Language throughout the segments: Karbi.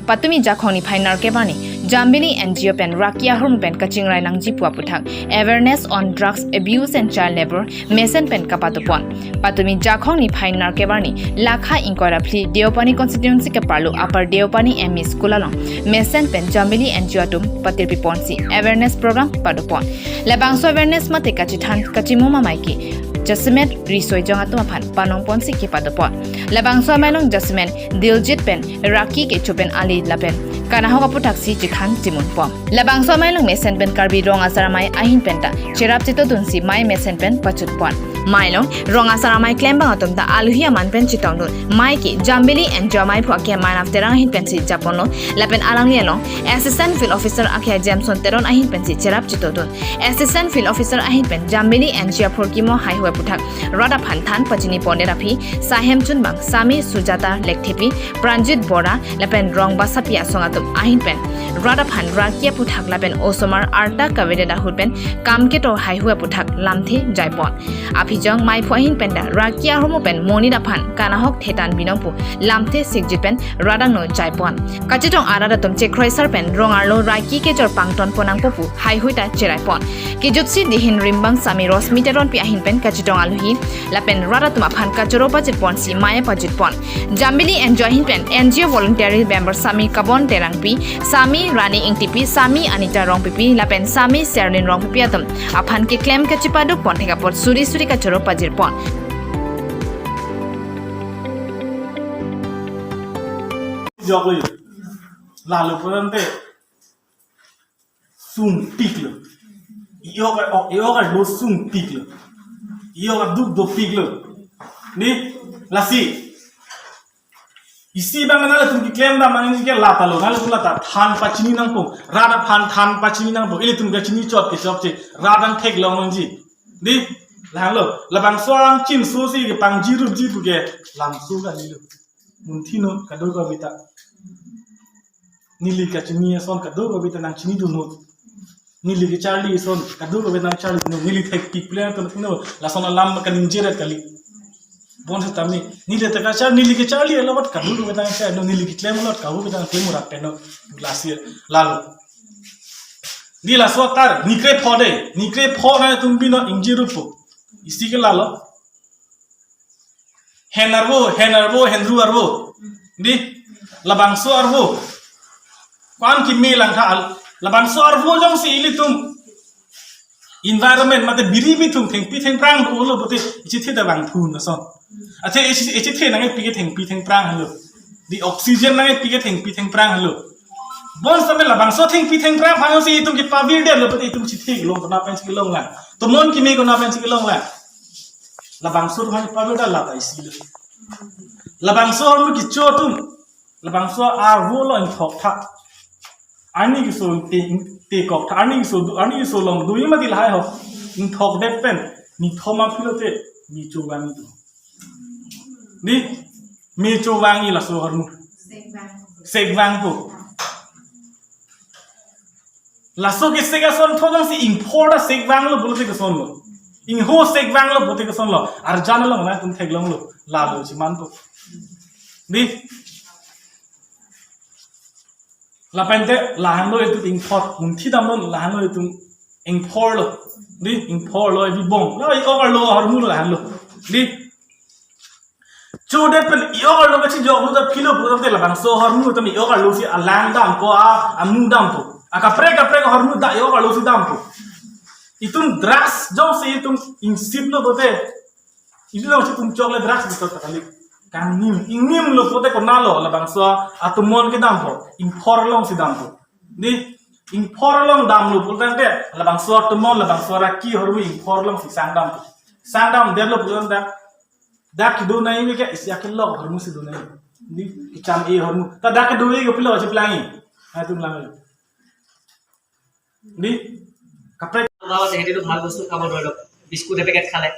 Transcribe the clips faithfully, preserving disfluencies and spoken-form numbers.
Patumi Jakhong niphai nerkep arni Jambili N G O pen raki ahormu pen kachingrai nangji pu aputhak Awareness on Drugs Abuse and Child Labour mesen pen kapadopon. Patumi Jakhong niphai nerkep arni Lakha ingkoi ra phli Deopani constituency keparlo Upper Deopani M E School along mesen pen Jambili N G O atum patirpiponsi awareness program padopon. Labangso awareness mate kachethan kachimum amei ke jasemet riso ejong atum aphan panongponsi kepadopon. Labangso amei along jasemet Diljit pen raki kecho pen ali lapen kanahok aputhaksi chethan chimunpon. Labangso amei along mesen pen Karbi Rong Asar Amei ahin penta cherap chetodunsi mei mesen pen pachutpon. Mei along Rong Asar Amei klembang atum ta aluhi aman pen chetongdun. Mei ke Jambili N G O amei phu K Mainaf Terang ahin pensi japonlo lapen alangli along Assistant Field Officer akhei Jameson Teron ahin pensi cherap chetodun. Assistant Field Officer ahin pen Jambili N G O aphurkimo haihui aputhak rat aphan than pachinipondet aphi Sahem Chunbang, Sami Sujata Lekthepi, Pranjit Bora lapen Rong Basapi asong atum ahin pen rat aphan raki aputhak lapen osomar arta kavedet ahut pen kam keto haihui aputhak lamthe jaipon. Aphi jong mei phu ahin penta raki ahormu pen monit aphan kanahok thetan binong pu lamthe sikjit pen rat angno jaipon. Kachetong arat atum chekroisar pen rong arlo raki kejor pangtonpon nangpo pu haihui ta cheraipon. Kejutsi dihin rimbang Sami Rosmi Teronpi ahin pen kachetong aluhi lapen rat atum aphan kachoro pajirponsi mei pajutpon. Jambili N G O ahin pen N G O voluntary member Sami Kabon Terangpi, Sami Rani Ingtipi, Sami Anita Rongpipi lapen Sami Serlin Rongpipi atum aphan keklem kachepadopon thek apot suri suri kachoro pajirpon. Jokli. Lalu purante sungpiklo. Iyok a, iyok arlo sungpiklo. Iyok aduk dopiklo. Ni, lasi. Isi abang nangtum keklem dam nangji ke lata lo, nangtum lata than pachini nangpo. Rat aphan than pachini nangpo. Ilitum kachini chot ke chot che. Rat angthek longlongji. Di, lahelo. Labangso angchinsosi kepangjirupji pu ke lamso kalilo. Munthi non kadokave ta. Neli kachini ason kadokave ta nangchinidun non. Neli kecharli ason kadokave nangcharlidun non. Neli thekpik ple to non. Lason alam kaningje ret kali. Bonsitame neli ta kachar, neli kecharli along kadokave ta nangcharlidun non. Neli keklem along kadokave ta nangklem rat pen non. Lasi lalo. Di laso atar, ni krepho de, ni krepho nangtum binong ingjirupo. Isi ke lalo. Hen arvo, hen arvo, henru arvo. Di, labangso arvo. Ko-an keme langtha al, labangso arvo jongsi ilitum environment mate biri bithung thengpi thengphrang dolo pute ichethe ta vangthu ason. Athe ichi, ichethe nangkepi ke thengpi thengphrang helo. Di oxygen nangkepi ke thengpi thengphrang helo. Bonsitame labangso thengpi thengphrang aphansi itum kepavirdetlo pute itum chethe kelong kona pensi kelong lang. Tomon keme kona pensi kelong lang. Labangso atum kepavirdet lata isi lo. Labangso ahormu kecho atum. Labangso arvo along ingthok tha. Arni keso te, tekok tha. Arni keso du, arni keso along dui mati lahai ho. Ingthokdet pen. Ni thoma philo te. Ni chovang itu. Ni, ni chovang i laso ahormu. Sekvangpo. Laso kesek ason tho jongsi ingphor ta sekvanglo pulote kosonlo. Ingho sekvanglo pulote kosonlo. Arjan along nangtum theklonglo. Lalo chimanpo. Di. Lapente lahenlo itum ingphor. Munthi damnon lahenlo itum ingphorlo. Di ingphorlo ibibong. La iyok arlo ahormu lahenlo. Di. Chodet pen iyok arlo kachijoklo ta philo pulote labangso ahormu tame iyok arlosi alang dampo, a, amu dampo. Akaprek kaprek ahormu ta iyok arlosi dampo. Itum drugs jongsi itum ingsiplo pute. Itum jongsi itum chokle drugs betul kali. Kangnim, ingnimlo pute konatlo labangso atomon kedampo. Ingphor alongsi dampo. Di, ingphor along damlo pute labangso atomon labangso araki ahormu ingphor alongsi sangdampo. Sangdamdetlo pute dak kedo nangji ke isi akelok ahormusi do nangji. Di, kecham-e ahormu. Ta dak kedo-e ke pilo chiplang-e. Hai tum lang. Di, kaprek. Oral আছে, সেইটোতো ভাল বস্তু খাব, ধৰি লওক বিস্কুট এপেকেট খালে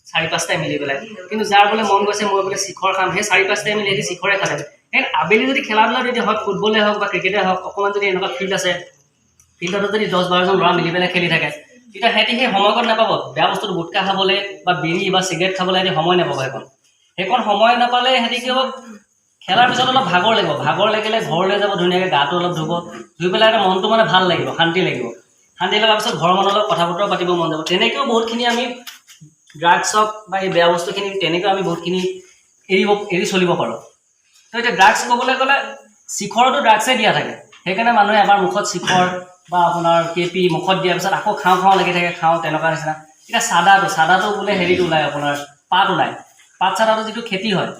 চাৰি পাঁচটাই মিলি পেলাই। কিন্তু যাৰ বোলে মন গৈছে মই বোলে চিখৰ খাম, সেই চাৰি পাঁচটাই মিলি সিহঁতি চিখৰে খালে। সেই আবেলি যদি খেলা ধূলা যদি হয়, ফুটবলে হওক বা ক্ৰিকেটে হওক, অকণমান যদি এনেকুৱা ফিল্ড আছে, ফিল্ডত যদি দহ বাৰজন ল'ৰা মিলি পেলাই খেলি থাকে, তেতিয়া সিহঁতি সেই সময়কণ নাপাব বেয়া বস্তুটো গুটখা খাবলৈ বা বিড়ি বা চিগাৰেট খাবলৈ সিহঁতি সময় নাপাব। সেইকণ, সেইকণ সময় নাপালে সিহঁতি কি হ'ব? খেলাৰ পিছত অলপ ভাগৰ লাগিব, ভাগৰ লাগিলে ঘৰলৈ যাব, ধুনীয়াকৈ গাটো অলপ ধুব, ধুই পেলাই এটা মনটো মানে ভাল লাগিব, শান্তি লাগিব। শান্তি লগাৰ পিছত ঘৰৰ মানুহৰ লগত কথা বতৰা পাতিব মন যাব। তেনেকৈও বহুতখিনি আমি ড্ৰাগছ হওক বা এই বেয়া বস্তুখিনি, তেনেকৈ আমি বহুতখিনি এৰিব, এৰি চলিব পাৰোঁ। তো এতিয়া ড্ৰাগছ ক'বলৈ গ'লে শিখৰতো ড্ৰাগছে দিয়া থাকে, সেইকাৰণে মানুহে এবাৰ মুখত শিখৰ বা আপোনাৰ কে পি মুখত দিয়াৰ পিছত আকৌ খাওঁ খাওঁ লাগি থাকে, খাওঁ, তেনেকুৱা নিচিনা। এতিয়া চাদাটো, চাদাটো বোলে হেৰিটো ওলায়, আপোনাৰ পাত ওলায়, পাত চাদাটো যিটো খেতি হয়,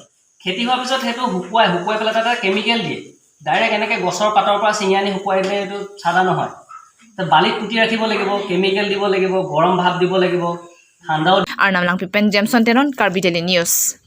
খেতি হোৱাৰ পিছত সেইটো শুকুৱাই, শুকুৱাই পেলাই তাতে কেমিকেল দিয়ে। ডাইৰেক্ট এনেকৈ গছৰ পাতৰ পৰা ছিঙি আনি শুকুৱাই দিলে এইটো চাদা নহয়। তাত বালিত পুতি ৰাখিব লাগিব, কেমিকেল দিব লাগিব, গৰম ভাপ দিব লাগিব, ঠাণ্ডাও Arnam Langpi pen Jameson Teron, Karbi Daily News.